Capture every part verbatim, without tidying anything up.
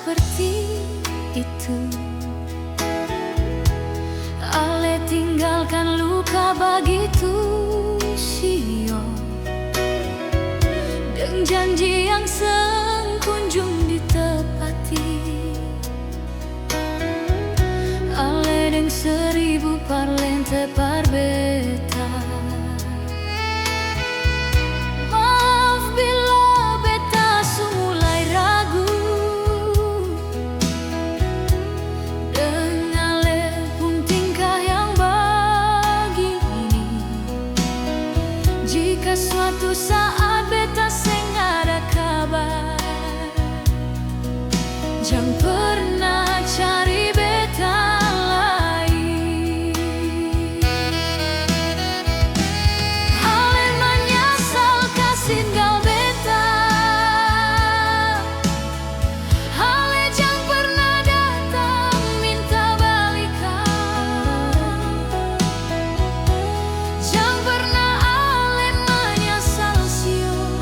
seperti itu. Ale tinggalkan luka bagitu sio, deng janji yang seng kunjung ditepati. Ale deng seribu parlente par beta. Maaf bila beta su mulai ragu, deng ale pung tingkah yang bagini. Jika suatu saat beta seng ada kabar, jang pernah cari beta lai. Ale manyasal kasi tinggal beta. Ale jang pernah datang minta balikan. Jang pernah ale manyasal sio.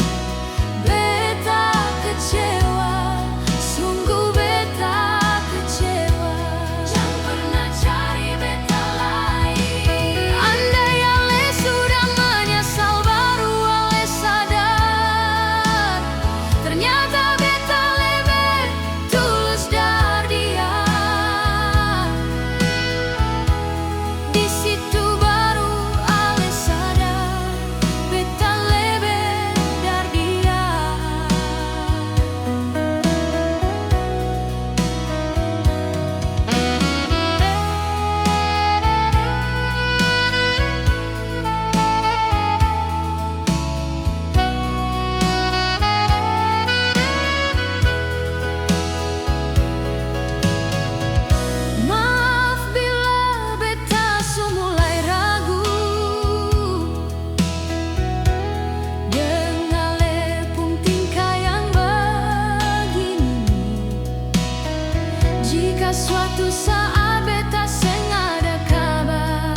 Beta kecewa, sungguh beta kecewa. Jang pernah cari beta lai. Andai ale sudah manyasal, baru ale sadar, ternyata beta lebe tulus dari dia. Di situ baru ale sadar, beta lebe dari dia. Maaf bila beta su mulai ragu, deng ale pung tingkah yang bagini. Jika suatu saat beta seng ada kabar,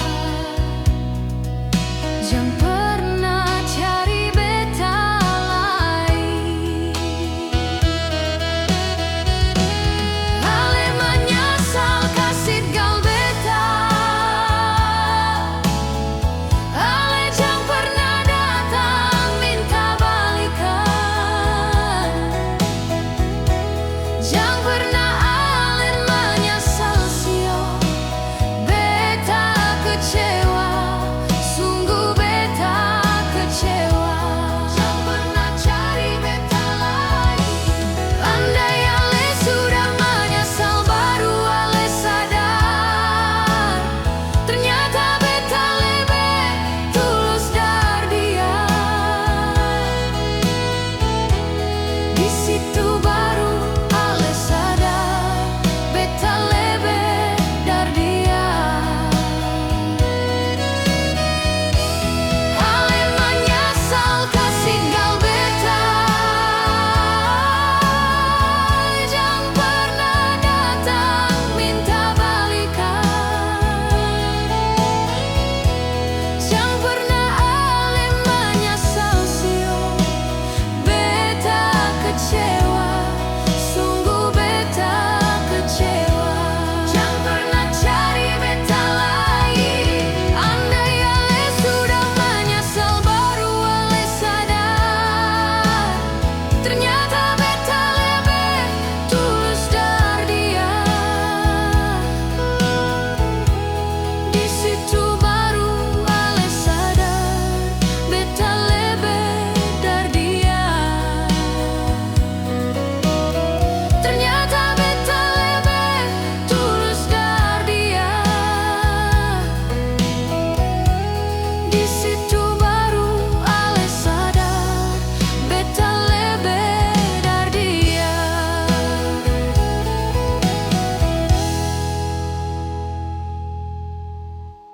jang pernah cari beta lai. Ale manyasal kasi tinggal beta. Ale jang pernah datang minta balikan. Jang pernah